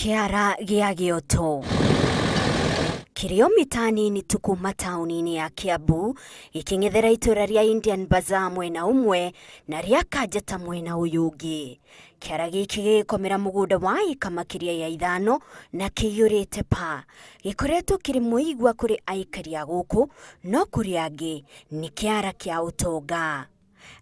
Kĩara gĩa Gĩoto kĩrĩo mita nini tu kuma taũni-inĩ ya Kiambu gĩkĩng'ethera itũra rĩa Indian Bazaar mwena ũmwe na rĩa Kanjata mwena ũyũ ũngĩ. Kĩara gĩkĩ gĩgĩkomera mũgũnda wa ĩka makĩria ya 5 na kĩiyũrĩte pa. Gĩkoretwo kĩrĩ mũigua kũrĩ aikari a gũkũ no kũrĩ angĩ nĩ kĩara kĩa ũtonga.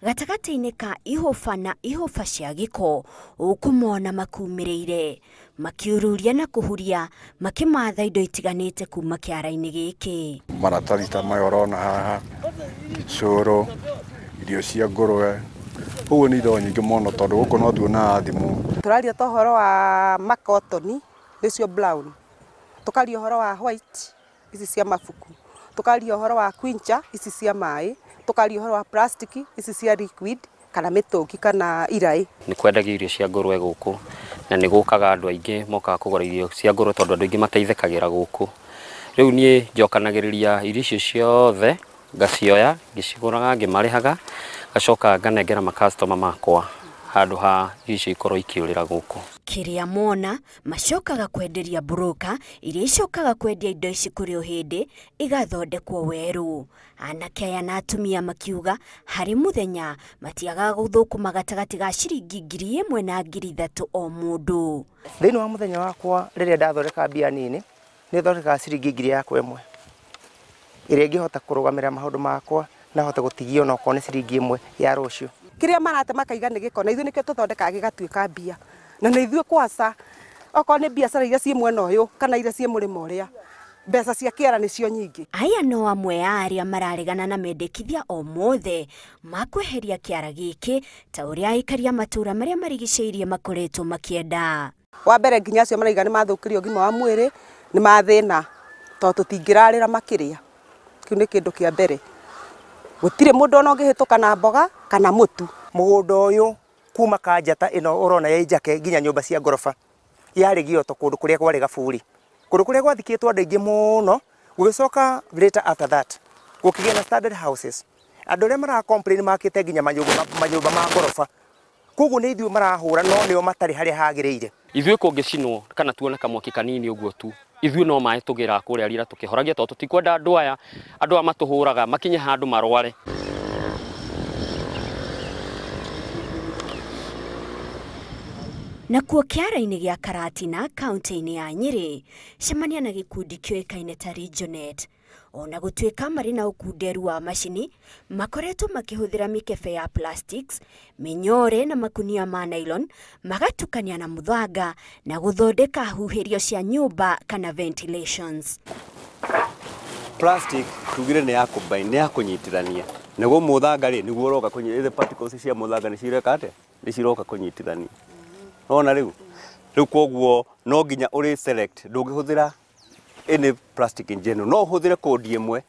Gatagatĩ-inĩ ka ihũba na ihũba cia gĩko ũkũmona makumĩrĩire makiururia na kũhuria makĩmatha indo itiganĩte kuma kĩara-inĩ gĩkĩ. Maratathi ta maya ũrona haha, icũrũ, irio cia ngũrwe, ũguo nĩ indo nyingĩ mũno tondũ gũkũ no tuonaga thimũ. Tũraria ta ũhoro wa makotoni nĩcio brown, tũkaria ũhoro wa white ici cia mabuku, tũkaria ũhoro wa quincha ici cia maĩ, tukaria ũhoro wa plastic ici cia liquid kana mĩtũngi kana iraĩ. Nĩ kwendagio irio cia ngũrwe gũkũ na nĩ gũkaga andũ aingĩ mokaga kũgũra irio cia ngũrwe tondũ andũ aingĩ mateithĩkagĩra gũkũ. Rĩu niĩ njokanagĩrĩria irio icio ciothe ngacioya ngĩcigũraga ngĩmarĩhaga ngacoka nganengera makastoma makwa handũ ha irio icio ikorwo ikĩũrĩra gũkũ. Kĩrĩa mona macokaga kwenderia broker iria icokaga kwendia indo ici kũrĩ o hĩndĩ igathondekwo werũ. Anake aya na atumia makiuga harĩ mũthenya matiagaga gũthũkũma gatagatĩ ga ciringi 1,000 na 3,000 o mũndũ. Thĩinĩ wa mũthenya wakwa rĩrĩa ndathondeka mbia nini nĩ thondekaga ciringi 1,000 ĩrĩa ingĩhota kũrũgamĩrĩra maũndũ makwa na hote gũtigio na okorwo nĩ ciringi 1 ya rũciũ. Kĩrĩa marate makaiga nĩ gĩko na ithuĩ nĩkĩo tũthondekaga gĩgatuĩka mbia. Na nĩ ithuĩ kwaca okorwo nĩ biacara iria ciĩ mwena ũyũ kana iria ciĩ mũrĩmo ũrĩa mbeca cia kĩara nĩcio nyingĩ. Aya no amwe a arĩa mararegana na mendekithia o mothe ma kweheria kĩara gĩkĩ ta ũrĩa aikari a matũũra marĩa marigicĩirie makoretwo makĩenda. Wa mbere nginya acio maraiga nĩ mathũkĩrio ũgima wa mwĩrĩ nĩ mathĩna tondũ tũtingĩrarĩra makĩrĩa. Kĩu nĩ kĩndũ kĩa mbere. Gũtirĩ mũndũ ona ũngĩhĩtũka na mboga kana mũtu. Mũgũnda ũyũ kuma Kanjata ĩno ũrona ya Injake nginya nyũmba cia ngoroba yarĩ Gĩoto kũndũ kũrĩa kwarĩ gaburi, kũndũ kũrĩa gwathikĩtwo andũ aingĩ mũno. Gũgĩcoka later after that gũkĩgĩa na standard houses, andũ arĩa mara complain makĩte nginya manyũmba ma ngoroba, koguo nĩ ithuĩ marahũra no nĩo matarĩ harĩa hagĩrĩire. Ithuĩ kũngĩcinwo kana tuone kamwaki kanini ũguo tu ithuĩ no maĩ tũgĩraga kũrĩa rira tũkĩhoragia tondũ tũtikwenda andũ aya matũhũraga makinye handũ marware. Nakuo kĩara-inĩ gĩa Karatina kaunti-inĩ ya Nyĩrĩ cemania na gĩkundi kĩũĩkaine ta Regionet. Ona gũtuĩka marĩ na ũkunderu wa macini makoretwo makĩhũthĩra mĩkebe ya plastics, mĩnyore na makunia ma nylon magatukania na mũthanga na gũthondeka huhĩrio cia nyũmba kana ventilations. Plastic tugire nĩ ya combine nĩ ya kũnyitithania naguo mũthanga rĩ nĩguo ũroka kũnyitithania particles cia mũthanga nĩ cireka atĩa nĩ ciroka kũnyitithania. Ona rĩu koguo no nginya ũrĩ select ndũngĩhũthĩra any plastic in general, no ũhũthĩre kodi ĩmwe,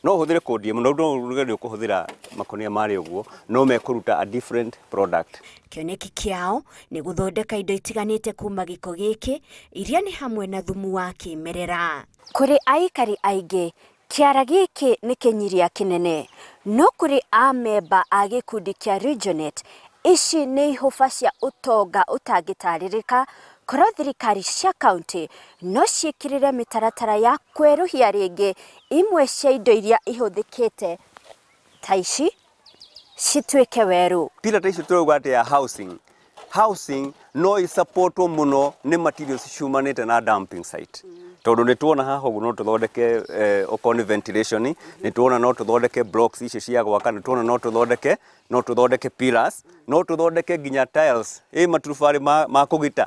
no ũhũthĩre kodi ĩmwe no ndũge nĩ ũkũhũthĩra makonia marĩ ũguo no mekũruta a different product. Kĩoneki kĩao nĩ gũthondeka indo itiganĩte kuma gĩko gĩkĩ iria nĩ hamwe na thumu wa kĩmerera. Kũrĩ aikari aingĩ kĩara gĩkĩ nĩ kĩnyiria kĩnene, no kũrĩ amemba a gĩkundi kĩa Regionet ici nĩ ihũba cia ũtonga ũtangĩtarĩrĩka korwo thirikari cia kaunti no ciĩkĩrĩre mĩtaratara ya kwerũhia rĩngĩ imwe cia indo iria ihũthĩkĩte ta ici cituĩke werũ. Pila ta ici tũrauga atĩ ya housing, housing no ĩsupportwo mũno nĩ materials ciumanĩte na dumping site tondũ nĩ tuona haha ũguo no tũthondeke okorwo nĩ ventilation, nĩ tuona no tũthondeke blocks icio cia gwaka, nĩ tuona no tũthondeke pillars, no tũthondeke nginya tiles ĩ maturubarĩ ma kũgita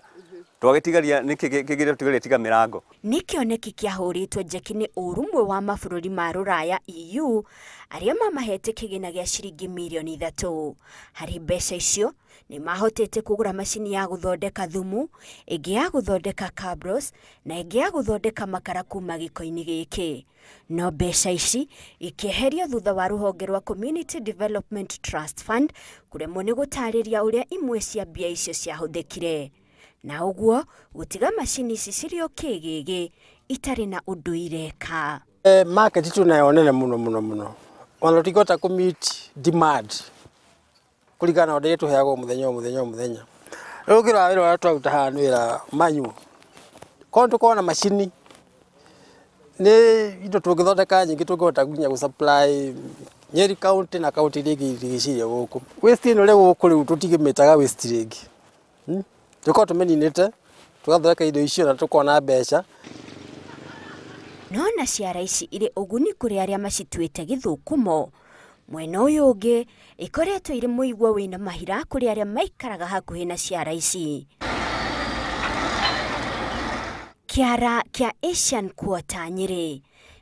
twagĩtigaria nĩkĩ kĩgĩrĩa tũtigaria tiga mĩrango. Nĩ kĩoneki kĩahũrĩtwo njeki nĩ ũrũmwe wa mabũrũri ma Rũraya EU arĩa mamahete kĩgĩna gĩa ciringi mirioni 3. Harĩ mbeca icio nĩ mahotete kũgũra macini ya gũthondeka thumu, ĩngĩ ya gũthondeka cabros na ĩngĩ ya gũthondeka makara kuma gĩko-inĩ gĩkĩ. No mbeca ici ikĩeherio thutha wa rũhonge rwa Community Development Trust Fund kũremwo nĩ gũtarĩria ũrĩa imwe cia mbia icio ciahũthĩkire. Na ũguo gũtiga macini ici cirĩ o kĩgĩgĩ itarĩ na ũndũ ireka. Market tunayo nene mũno mũno mũno ona tũtingĩhota kũ meet demand kũringana na order iria tũheagwo mũthenya o mũthenya o mũthenya. Rĩu ũngĩrora wĩra ũrĩa tũraruta haha nĩ wĩra manual. Korwo tũkorwo na macini nĩ indo tũngĩthondeka nyingĩ tũngĩhota nginya gũ supply Nyeri County na kaunti iria ingĩ irigicĩirie gũkũ. Waste ĩno rĩ gũkũ rĩu tũtigĩmĩtaga waste rĩngĩ. Tũkorwo tũmĩninĩte tũgathondeka indo icio na tũkona mbeca. No na ciara ici irĩ ũguni kũrĩ arĩa macituĩte gĩthũkũmo. Mwena ũyũ ũngĩ ikoretwo irĩ mũigua wĩna mahira kũrĩ arĩa maikaraga hakuhĩ na ciara ici. Kĩara kĩa Asian Quarter Nyĩrĩ,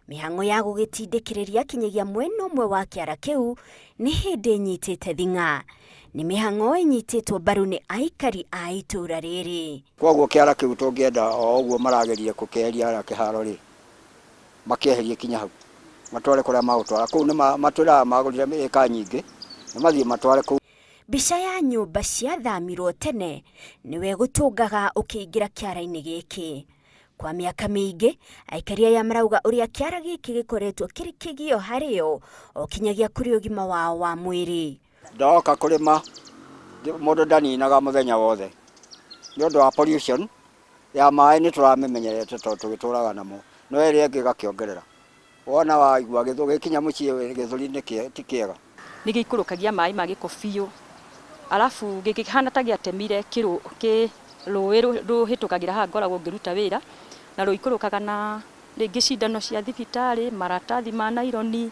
mĩhang'o ya gũgĩtindĩkĩrĩria kinyagia mwena ũmwe wa kĩara kĩu nĩ hĩndĩ ĩnyitĩte thing'a. Nĩ mĩhang'o ĩnyitĩtwo mbaru nĩ aikari a itũũra rĩrĩ. Koguo kĩara kĩu tũngĩenda o ũguo marageria gũkĩeheria harĩa kĩharo rĩ, makĩeherie kinya hau matware kũrĩa magũtwara kũu. Nĩ matwĩraga magũrire ĩka nyingĩ, nĩ mathiĩ matware kũu. Mbica ya nyũmba ciathamirwo tene nĩwe gũtũngaga ũkĩingĩra kĩara-inĩ gĩkĩ. Kwa mĩaka mĩingĩ aikari aya marauga ũrĩa kĩara gĩkĩ gĩkoretwo kĩrĩ kĩgio harĩo o kinyagia kũrĩ ũgima wao wa mwĩrĩ. Ndoka kũrĩma mũndũ ndaninaga mũthenya wothe nĩ ũndũ wa pollution ya maĩ, nĩ tũramĩmenyerete tondũ tũgĩtũraga namo, no ĩrĩa ĩngĩ ĩgakĩongerera. Wona waigua gĩkinya mũciĩ gĩthũri-inĩ ti kĩega. Nĩ gĩikũrũkagia maĩ ma gĩko biũ, arabu gĩkĩhana ta gĩatemire rũĩ rũhĩtũkagĩra haha ngoragwo ngĩruta wĩra, na rũikũrũkaga na rĩngĩ cindano cia thibitarĩ, maratathi ma naironi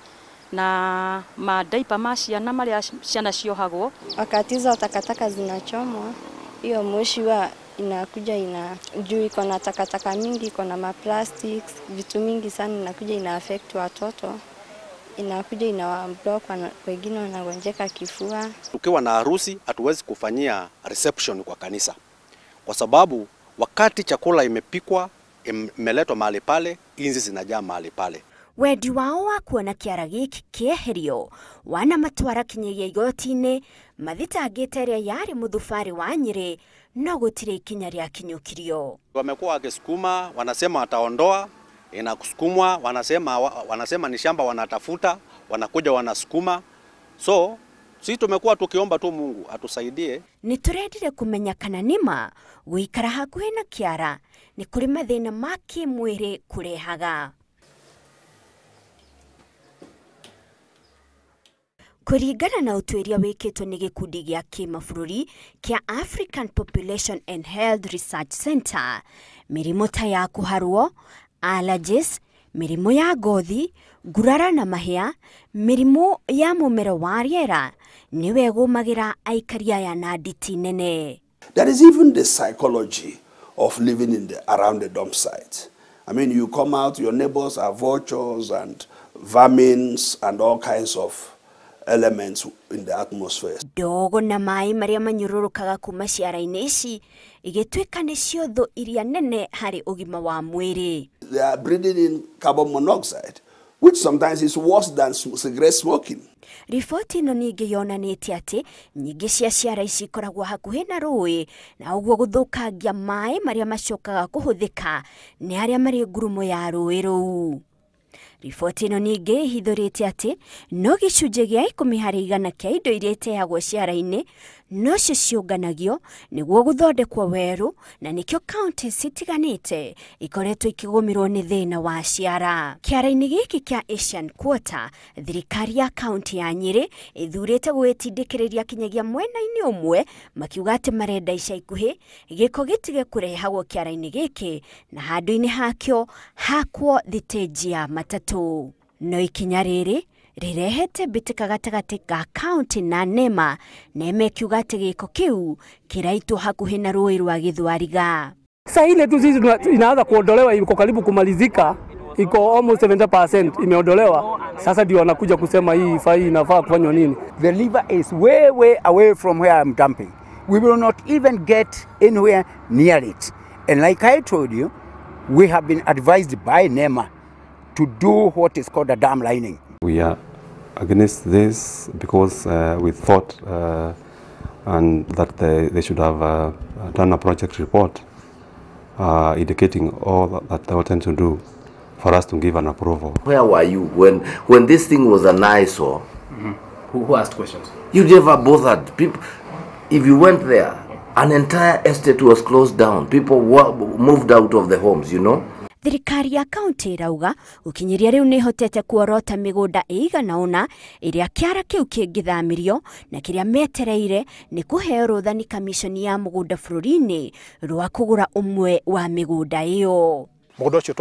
na madaipa ma ciana marĩa ciana ciohagwo. Wakati hizo takataka zinachomwa, hiyo moshi huwa inakuja ina juu iko na takataka mingi, iko na ma plastics, vitu mingi sana, inakuja ina affect watoto, inakuja ina block, wengine wanagonjeka kifua. Tukiwa na harusi hatuwezi kufanyia reception kwa kanisa, kwa sababu wakati chakula imepikwa imeletwa mahali pale, inzi zinajaa mahali pale. Wendi wao wa kuona kĩara gĩkĩ kĩeherio wana matwara kinyagia igoti-inĩ mathitangĩte ĩrĩa yarĩ mũthubarĩ wa Nyĩrĩ, no gũtirĩ ikinya rĩakinyũkirio. Wamekuwa wakisukuma, wanasema wataondoa, inakusukumwa, wanasema ni shamba wanatafuta, wanakuja wanasukuma. So sisi tumekuwa tukiomba tu Mungu atusaidie. Nĩ tũrendire kũmenya kana nĩma gũikara hakuhĩ na kĩara nĩ kũrĩ mathĩna ma kĩmwĩrĩ kũrehaga. Kũringana na ũtuĩria wĩkĩtwo nĩ gĩkundi gĩa kĩmabũrũri kĩa African Population and Health Research Center, mĩrimũ ta ya kũharwo, allergies, mĩrimũ ya ngothi, ngurara na mahĩa, mĩrimũ ya mũmero wa rĩera nĩwe ĩgũmagĩra aikari aya na nditi nene. There is even the psychology of living in around the dump site. I mean, you come out, your neighbors are vultures and vermins and all kinds of elements in the atmosphere. Ndogo na maĩ marĩa manyũrũrũkaga kuma ciara-inĩ ici igĩtuĩka nĩcio thũ iria nene harĩ ũgima wa mwĩrĩ. They are breathing in carbon monoxide, which sometimes is worse than cigarette smoking. Riboti ĩno ningĩ yonanĩtie atĩ nyingĩ cia ciara ici ikoragwo hakuhĩ na rũĩ, na ũguo gũthũkangia maĩ marĩa macokaga kũhũthĩka nĩ arĩa marĩ ngurumo ya rũĩ rũu. Riboti ĩno ningĩ ĩhithũrĩte atĩ no gĩcunjĩ gĩa 10% kĩa indo iria iteagwo ciara-inĩ nocio ciũnganagio nĩguo gũthondekwo werũ, na nĩkĩo kaunti citiganĩte ikoretwo ikĩgũmĩrwo nĩ thĩna wa ciara. Kĩara-inĩ gĩkĩ kĩa Asian Quarter, thirikari ya kaunti ya Nyĩrĩ ĩthurĩte gwĩtindĩkĩrĩria kinyagia mwena-inĩ ũmwe, makiuga atĩ marenda ica ikuhĩ gĩko gĩtige kũrehagwo kĩara-inĩ gĩkĩ na handũ-inĩ hakĩo hakwo thitĩnji ya matatũ. No ikinya rĩrĩ rĩrehete mbĩtĩka gatagatĩ ga kaunti na NEMA, NEMA ĩkiuga atĩ gĩko kĩu kĩraitwo hakuhĩ na rũĩ rwa Gĩthwariga. Saa ile tu sisi inaanza kuondolewa, iko karibu kumalizika, iko almost 70% imeondolewa. Sasa ndio wanakuja kusema hii ifai, inafaa kufanywa nini. The river is way way away from where I'm dumping. We will not even get anywhere near it. And like I told you, we have been advised by NEMA to do what is called a dam lining. We are against this because we thought and that they should have done a project report indicating all that they intend to do for us to give an approval. Where were you when this thing was an eyesore? Mm-hmm. Who asked questions? You never bothered people. If you went there, An entire estate was closed down. People were moved out of the homes. Thirikari ya kaunti ĩrauga gũkinyĩria rĩu nĩ ĩhotete kuorota mĩgũnda ĩigana ũna ĩrĩa kĩara kĩu kĩngĩthamĩrio, na kĩrĩa metereire nĩ kũheo rũtha nĩ kamiconi ya mũgũnda bũrũri-inĩ rwa kũgũra ũmwe wa mĩgũnda ĩyo. Mũgũnda ũcio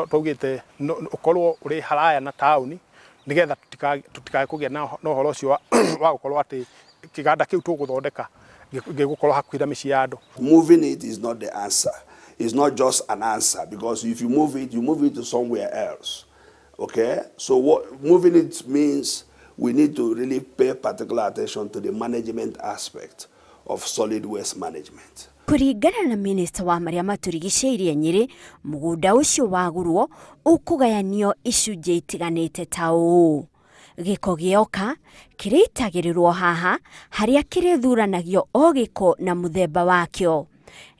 twaugĩte ũkorwo ũrĩ haraya na taũni nĩgetha tũtikae kũgĩa na ũhoro ũcio wa gũkorwo atĩ kĩganda kĩu tũgũthondeka gĩgũkorwo hakuhĩ na mĩciĩ ya andũ. Moving it is not the answer. It's not just an answer, because if you move it, you move it to somewhere else. Okay? So what moving it means, we need to really pay particular attention to the management aspect of solid waste management. Kũringana na minista wa marĩa matũrigicĩirie Nyĩrĩ, mũgũnda ũcio wagũrwo ũkũgayanio icunjĩ itiganĩte ta ũũ: gĩko gĩoka kĩrĩitagĩrĩrwo haha harĩa kĩrĩthuranagio o gĩko na mũthemba wakĩo,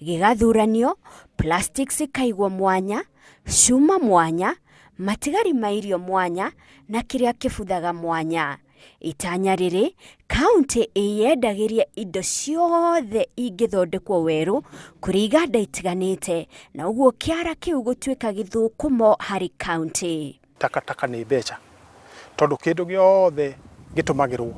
gĩgathuranio, plastics ikaigwo mwanya, cuma mwanya, matigari ma irio mwanya na kĩrĩa kĩbuthaga mwanya. Itanya rĩrĩ, kaunti ĩyendagĩria indo ciothe ingĩthondekwo werũ kũrĩ iganda itiganĩte, na ũguo kĩara kĩu gũtuĩka gĩthũkũmo harĩ kaunti. Takataka nĩ mbeca, tondũ kĩndũ gĩothe gĩtũmagĩrwo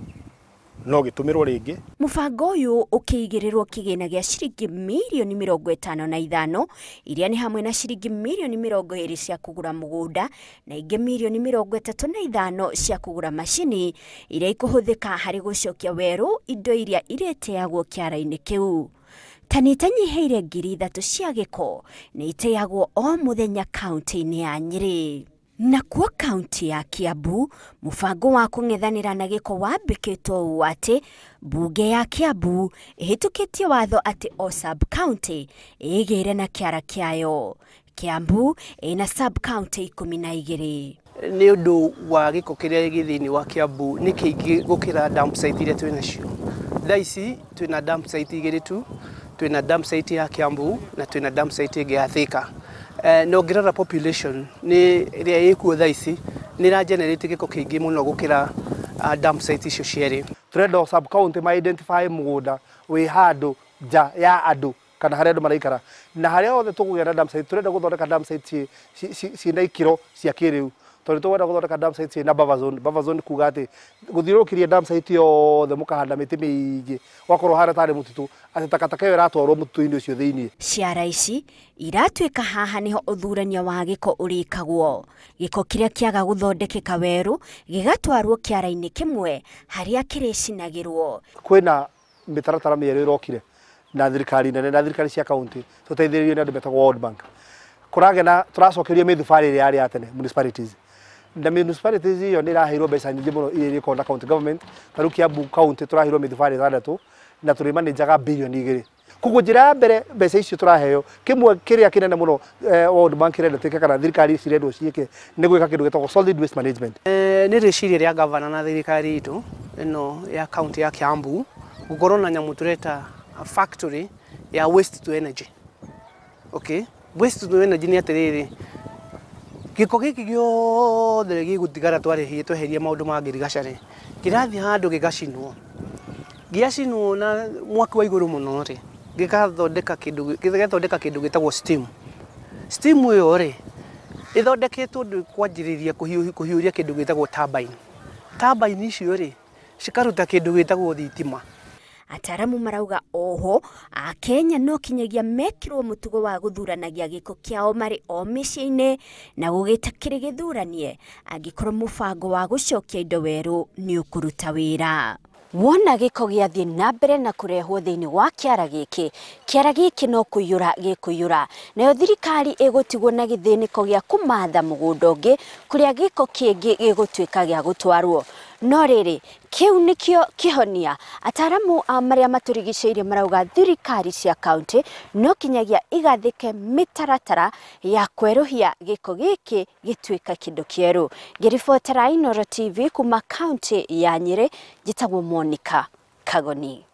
no gĩtũmĩrwo rĩngĩ. Mũbango ũyũ ũkĩigĩrĩrwo kĩgĩna gĩa ciringi mirioni 55 iria nĩ hamwe na ciringi mirioni 20 cia kũgũra mũgũnda na ingĩ mirioni 35 cia kũgũra macini iria ikũhũthĩka harĩ gũcokia werũ indo iria irĩteagwo kĩara-inĩ kĩu. Tani itanyihĩire 3,000 cia gĩko nĩ iteagwo o mũthenya kaunti-inĩ ya Nyĩrĩ. Nakuo kaunti ya Kiambu, mũbango wa kũng'ethanĩra na gĩko wambĩkĩtwo ũũ atĩ mbunge ya Kiambu ĩhĩtũkĩtie watho atĩ o sub-county ĩgĩre na kĩara kĩayo. Kiambu ĩna sub-county 12. Nĩ ũndũ wa gĩko kĩrĩa gĩ thĩinĩ wa Kiambu nĩ kĩingĩ gũkĩra dump site iria twĩ nacio. Thaa ici twĩna dump site igĩrĩ tu, twĩna dump site ya Kiambu na twĩna dump site ĩngĩ ya Thika. Na ũngĩrora population nĩ ĩrĩa ĩkuo thaa ici nĩ ĩra generate gĩko kĩingĩ mũno gũkĩra dump site icio cierĩ. Tũrenda sub county ma identify mũgũnda wĩ handũ nja ya andũ kana harĩa andũ maraikara, na harĩa hothe tũkũgĩa na dump site tũrenda gũthondeka dump site ciĩna ikĩro cia kĩrĩu, tondũ tũkwenda gũthondeka dump site ciĩna buffer zone. Buffer zone kuga atĩ gũthiũrũrũkĩria dump site yothe mũkahanda mĩtĩ mĩingĩ, wakorwo harĩa tarĩ mũtitũ, atĩ takataka ĩyo ĩratwarwo mũtitũ-inĩ ũcio thĩiniĩ. Ciara ici iratuĩka haha nĩho ũthurania wa gĩko ũrĩkagwo. Gĩko kĩrĩa kĩaga gũthondekeka werũ gĩgatwarwo kĩara-inĩ kĩmwe harĩa kĩrĩcinagĩrwo. Kwĩna mĩtaratara mĩerũ ĩrokire na thirikari nene na thirikari cia kaunti tũteithĩrĩirio nĩ andũ metagwo World Bank. Kũragĩa na tũracokerio mĩthubarĩ ĩrĩa yarĩ ya tene municipalities, na municipalities iyo nĩ iraheirwo mbeca nyingĩ mũno iria irĩkoragwo na county government. Ta rĩu Kiambu county tũraheirwo mĩthubarĩ 6 na tũrĩmanĩnjaga birioni 2. Koguo njĩra ya mbere mbeca icio tũraheo, kĩmwe kĩrĩa kĩnene mũno World Bank ĩrenda twĩke kana thirikari cirendwo ciĩke nĩ gwĩka kĩndũ gĩtagwo solid waste management. Nĩ rĩciria rĩa gavana na thirikari itũ ĩno ya county ya Kiambu gũkorwo na nyamũ tũreta factory ya waste to energy. Okay, waste to energy nĩ atĩrĩrĩ, gĩko gĩkĩ gĩothe gĩgũtigara twarĩhie tweherie maũndũ ma ngirigaca-rĩ, kĩrathiĩ handũ gĩgacinwo. Gĩacinwo na mwaki wa igũrũ mũno rĩ, gĩgathondeka kĩndũ gĩtagwo steam. Steam ĩyo rĩ, ĩthondeketwo ũndũ kwanjĩrĩria kũhiũria kĩndũ gĩtagwo turbine. Turbine icio rĩ, cikaruta kĩndũ gĩtagwo thitima. Ataramu marauga oho Akenya no kinyagia mekirwo mũtugo wa gũthuranagia gĩko kĩao marĩ o mĩciĩ-inĩ na gũgĩta kĩrĩ gĩthuranie angĩkorwo mũbango wa gũcokia indo werũ nĩ ũkũruta wĩra. Wona gĩko gĩathiĩ na mbere na kũrehwo thĩinĩ wa kĩara gĩkĩ, kĩara gĩkĩ no kũiyũra gĩkũiyũra, nayo thirikari ĩgũtigwo na gĩthĩnĩko gĩa kũmatha mũgũnda ũngĩ kũrĩa gĩko kĩngĩ gĩgũtuĩka gĩa gũtwarwo. No rĩrĩ, kĩu nĩkĩo kĩhonia. Ataramu a marĩa matũrigicĩirie marauga thirikari cia kaunti no kinyagia igathĩke mĩtaratara ya kwerũhia gĩko gĩkĩ gĩtuĩka kĩndũ kĩerũ. Ngĩribotera Inooro TV kuma kaunti ya Nyĩrĩ, njĩtagwo Monica Kagoni.